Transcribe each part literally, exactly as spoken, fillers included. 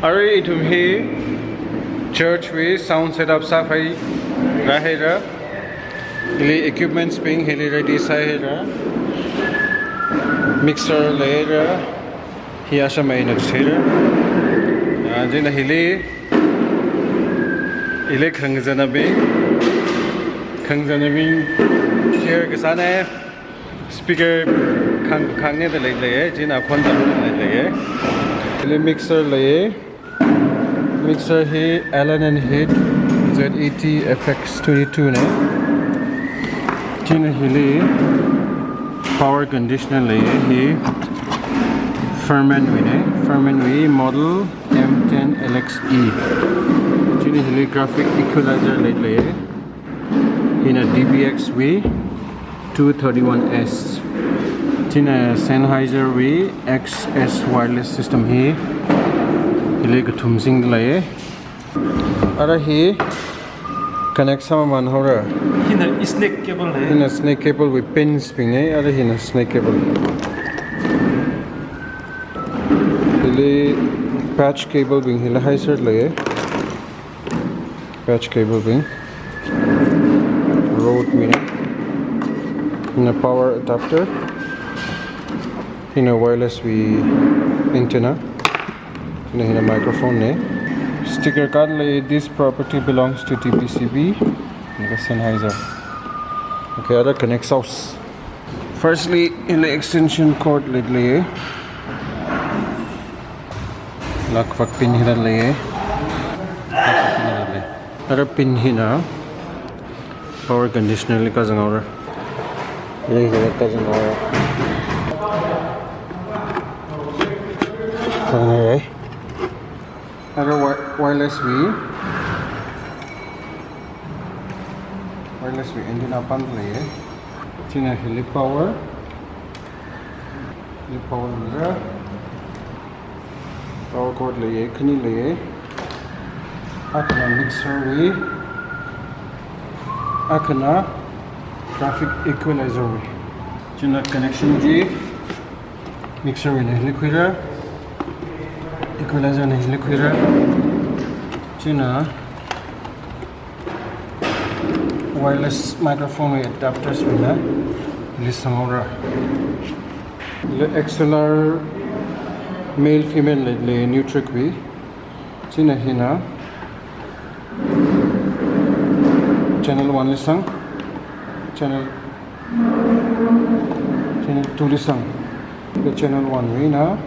Arui ithum hi church wui sound setup sāpai rāhaira. Hili equipments bing hili ready sāhaira. Mixer leira. Hi asha mai na chira. Ah, chieina hili, hili khangazanabing, khangazanabing share kasāna. Speaker khang, khangne da leilei, chieina khon da leilei. Hili mixer lei. Mixer hi Allen and Heath Z eighty F X twenty-two na. Chieina hili power conditioner lei, hi Furman wui na. Furman wui model M ten L X E. Chieina hili graphic equalizer leilei. Hina D B X wui two thirty-one S. Chieina Sennheiser wui X S wireless system hi. Hili kathum singda lei. Ara hi connect sāmamān haora. Hina snake cable na. Hina snake cable wui pins bing na. Ara hina snake cable. Hili patch cable bing hili haisar lei. Patch cable bing. Rode wui na. Hina power adapter. Hina wireless wui antenna. Hina, hina microphone na. Sticker card lei, "This property belongs to T P C B." Hina Sennheiser. Okay, ara connect sāhaosa. Firstly, hili extension cord leilei. Lak vak pin hina lei. Lak vak pin hina lei. Ara pin hina power conditioner li kazang haora. Hili hina kazang haora. Kazang haora. Ara wi-, wireless wui. Wireless wui antenna pang lei. Chieina hili power. Hili power leira. Power cord lei, khani lei. Akhana mixer wui. Akhana graphic equalizer wui. Chieina connection chi mixer wuina hili khuira. Equalizer na hili khuira. Chieina wireless microphone wui adapters wuina hili sang haora. Hili X L R male female leilei, neutral wui. Chieina hina channel one li sang. Channel, channel two li sang. Channel one wuina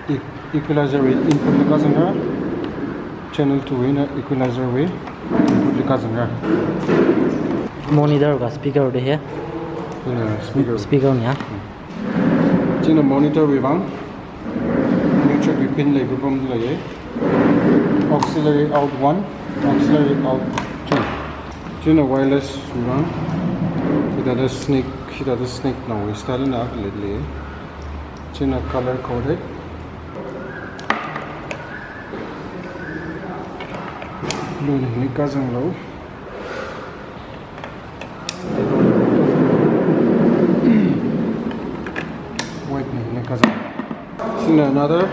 e-, equalizer wui input li kazangra. Channel two wuina equalizer wui input li kazangra. Monitor ka speaker de he? Hina speaker. Speaker nia. Chieina monitor wui vang neutral wui pin lei, bubum lei. Auxiliary out one, auxiliary out two. Chieina wireless wui vang. Hithāda snake, hithāda snake nawui style na leilei. Chieina color coded. Blue na hina kazang haora. White na hina kazang. Chieina another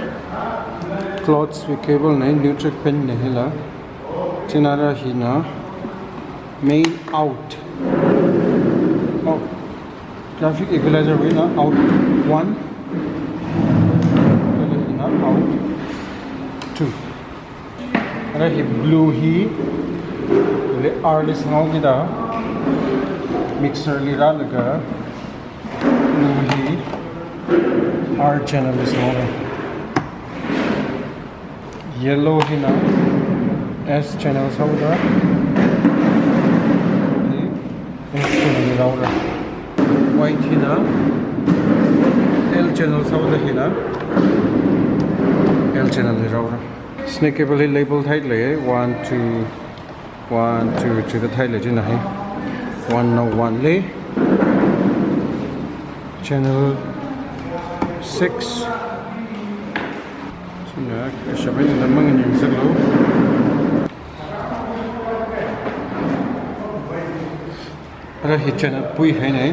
clothes wui cable na, neutral pin na hila. Chieina ara hina main out. Oh. Graphic equalizer wuina out one. Kala hina out two. Ara hi blue hi, le R li sang haokida, mixer li rālaga, blue hi R channel li sang haora. Yellow hina S channel sāhaoda, hi S channel li rāhaora. White hina L channel sāhaoda hina L channel li rāhaora. Snake cable hi label thāi lei, one, two, one, two, two da thāi lei chieina hi. One na one lei. Channel six. Chieina kashabai na mang ning saklo. Ara hi channel pui hai nai.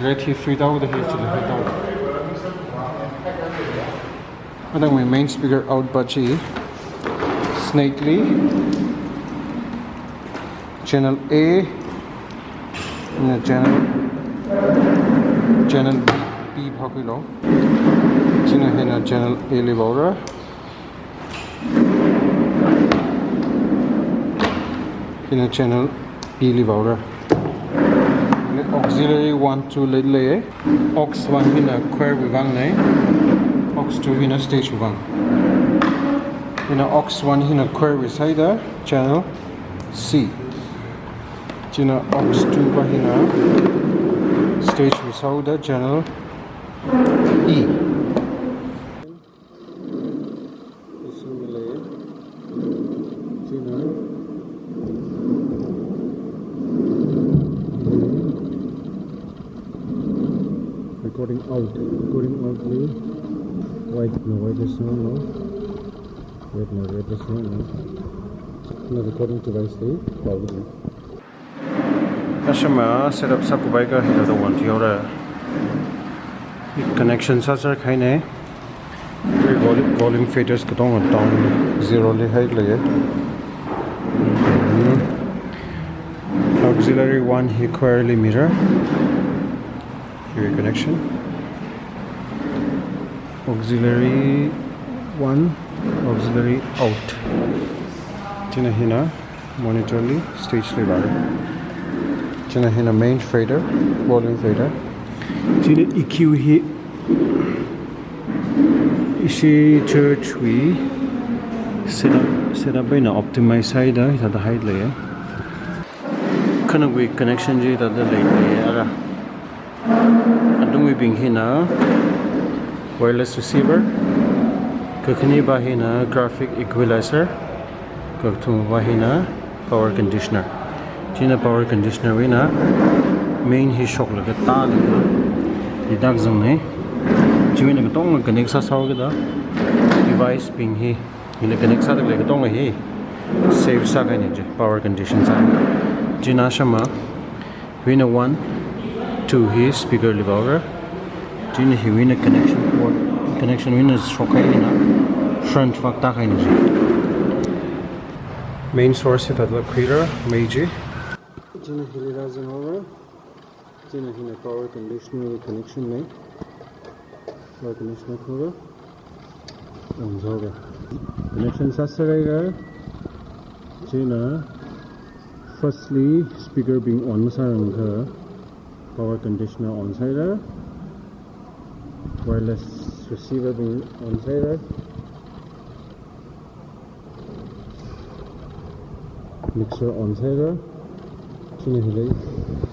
Red hi free tao da hi chili free tao. Athumwui main speaker out pa chi, Snake li, channel A, na channel, channel B, B phākhuilu. China hina channel A li vāra. Hina channel B li vāra. Auxiliary one, two lei, lei. Aux one hina choir wui vang lei. Aux two hina stage wui vang. Hina aux one hina choir wui sāhaida channel C. China aux two pa hina stage wui sāhaoda channel E. Assembly. China recording out. Recording out li white na white is no, no. Red na red is no, no. Na recording device li power. Ashama setup sākhavai kha hithāda one tiora. Connection sāser kahaina. Volume, volume faders katonga down zero li hailei. Auxiliary one hi choir li mira. Hiwui connection. Auxiliary one, auxiliary out. China hina monitor li, stage li vāra. China hina main fader, volume fader. China E Q hi ishi church wui setup, setup eina optimize sāhaida hithāda hailei. Khanawui connection chi hithāda leilei ara. Athumwui bing hina wireless receiver. Kakhane pa hina graphic equalizer. Kathum pa hina power conditioner. China power conditioner wui eina main hi shoklaga tāli. Hithāda zangna. Chiwui eina katonga connect sāsāhaokida device bing hi, hili connect sāda khalei katonga hi save sākahaina chi, power condition sā. China shama. Hiwui eina one, two hi speaker li vāra. China hiwui eina connection port, connection wui eina shokkahai eina front vak tākahaina chi. Main source hithāda khuira, mei chi. China hili rāzanghaora. China hina power conditioner connection lei. Power conditioner khuira. On sāhaora. Connection sāser haira. China firstly speaker bing on masārangakha power conditioner on sāhaira. Wireless receiver bing on sāhaira. Mixer on sāhaira. China hili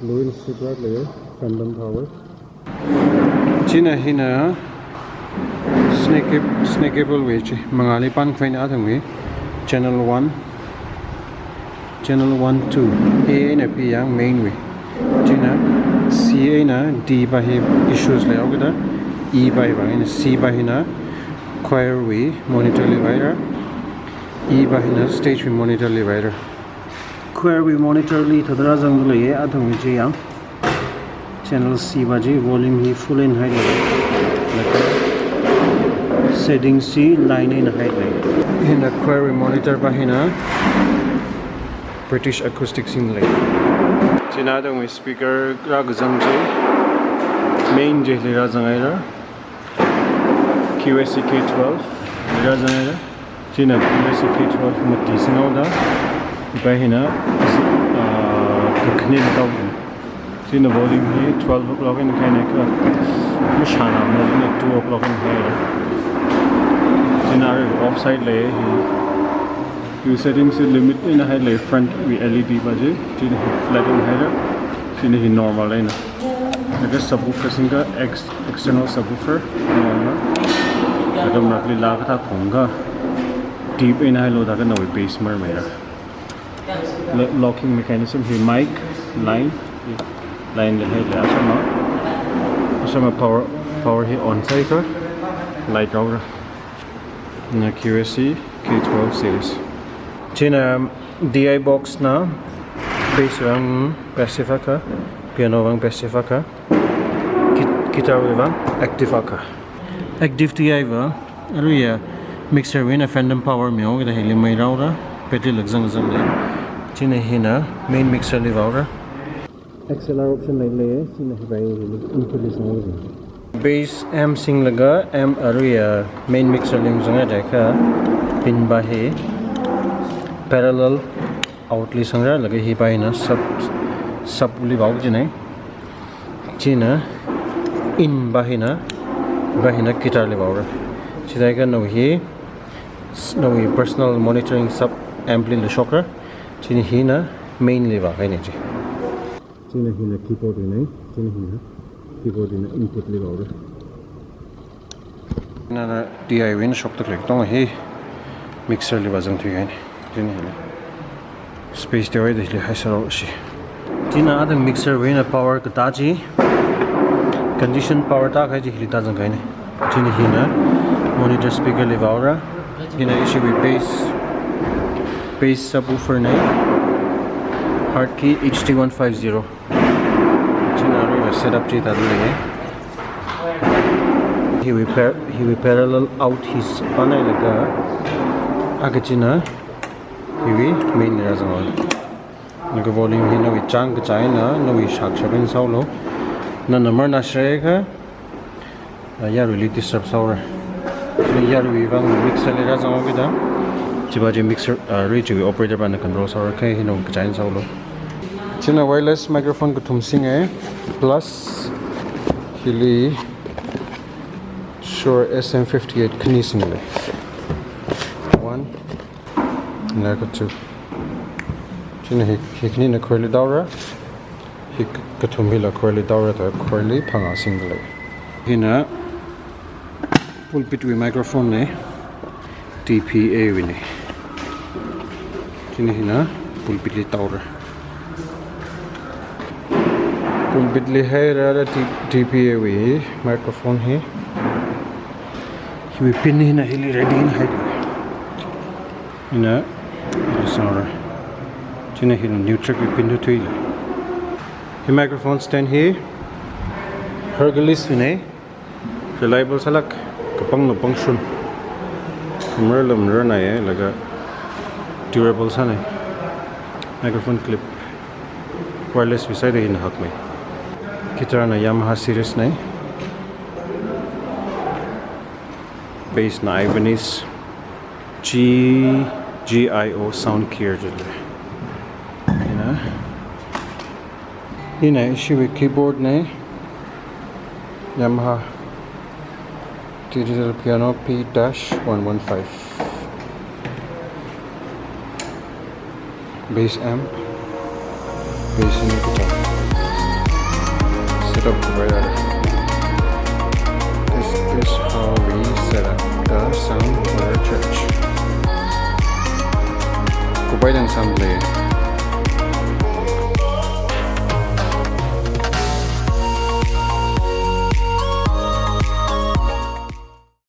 low and strip rod lei, phantom power. China hina snake cab-, snake cable wui chi, mangāli pānkhavai eina athumwui channel one, channel one, two, A eina P yang main wui. China C eina D pa hi issues leihaokida, E pa hi vang eina, C pa hina choir wui monitor li vāra, E pa hina stage wui monitor li vāra. Choir wui monitor li hithāda rāzangda leiya, athumwui chi yang. Channel C pa chi volume hi full eina hailei. Laga settings chi line eina hailei. Hina choir wui monitor pa hina British Acoustics eina lei. China athumwui speaker rākazang chi main chili rāzanghaira. Q A C K twelve li rāzanghaira. China Q A C K twelve mati singhaoda, hi pa hina, ah, kakhaneli tao. China volume hi twelve o'clock eina kahaina kha, mashānamana, china two o'clock eina kahaira. China arui off side lei hi. Hiwui settings hi limit eina hailei, front wui L E D pa chi. China hi flat eina haira. China hi normal eina. Laga subwoofer singkha ex-, external subwoofer, normal. Laga maraklila kathā khongakha deep eina hailu da kha nawui bass marmeira. Lo-, locking mechanism hi mic, line, line li hailei ashama. Ashama power, power hi on sāhaikha light rāhaora. Na Q A C K twelve series. China D I box na bass vang passive akha, piano vang passive akha, gui-, guitar wui vang active akha. Active D I va Aruiya mixer wui eina phantom power mihaokida hili mei rāhaora, battery lāk zangzang lei. Chieina hina main mixer li vāhaora. X L R option leilei, chieina hiwui input li sanghaowa. Bass amp singlaga amp aruiya main mixer li zanghaida kha pin va hi parallel out li sangra, laga hi va hina sub, sub li vāhao jinei. Chieina in va hina, va hina guitar li vāhaora. Chithākha nawui hi, nawui personal monitoring sub amp lila shokra. Chieina hina main li vākahainei chi. Chieina hina keyboard winei, chieina hina keyboard wui eina input li vāhaora. Nana D I wui eina shoktak lei, katonga hi mixer li vāzangthuihainei. Chieina hina space teohaida hili haisāhaosi. Chieina athang mixer wui eina power katā chi, condition power tākahai chi hili tāzangkahainei. Chieina hina monitor speaker li vāhaora. Hina ishiwui bass, bass subwoofer nei, Hartke H T one five zero. Chieina aruiya setup chi thāda lei. Hiwui par-, hiwui parallel out hi s-, panailaga, akha china hiwui main li rāzanghaowa. Laga volume hi nawui chāng kachā eina nawui shakshap eina sāhaolu. Nana marnā shirai kha, ah, yaruili disturb sāhaora. Chieina yaruiwui vang mixer li rāzanghaokida, chiva chi mixer, ah, rui chiwui operator vana control sāhaora, kha hi nawui kachā eina sāhaolu. Chieina wireless microphone kathum singa, plus hili Shure S M fifty-eight khani singlei. One, laga two. Chieina hi, hi khanina coil li tāhaora. Hi k-, kathum hila coil li tāhaora, thāda coil li phangā singlei. Hina pulpit wui microphone nei, T P A wui nei. Chieina hina pulpit li tāhaora. Pulpit li hairada T-, T P A wui microphone hi. Hiwui pin hina hili ready eina hai. Hina, hili sāhaora. Chieina hina neutral wui pin thuithuilei. Hi microphone stand hi Hercules wui nei. Reliable sālāk, kapangna pangshun. Marar lam marar nai, eh, laga durable sānei. Microphone clip. Wireless wui side eina hakmei. Guitar na Yamaha series nei. Bass na Ibanez. G, G I O Sound Gear jilei. Hina. Hina ishiwui keyboard nei, Yamaha Digital Piano P dash one one five. Bass amp. Bass amp guitar. Setup kapai da. This is how we set up the sound for our church. Kapai dan sample.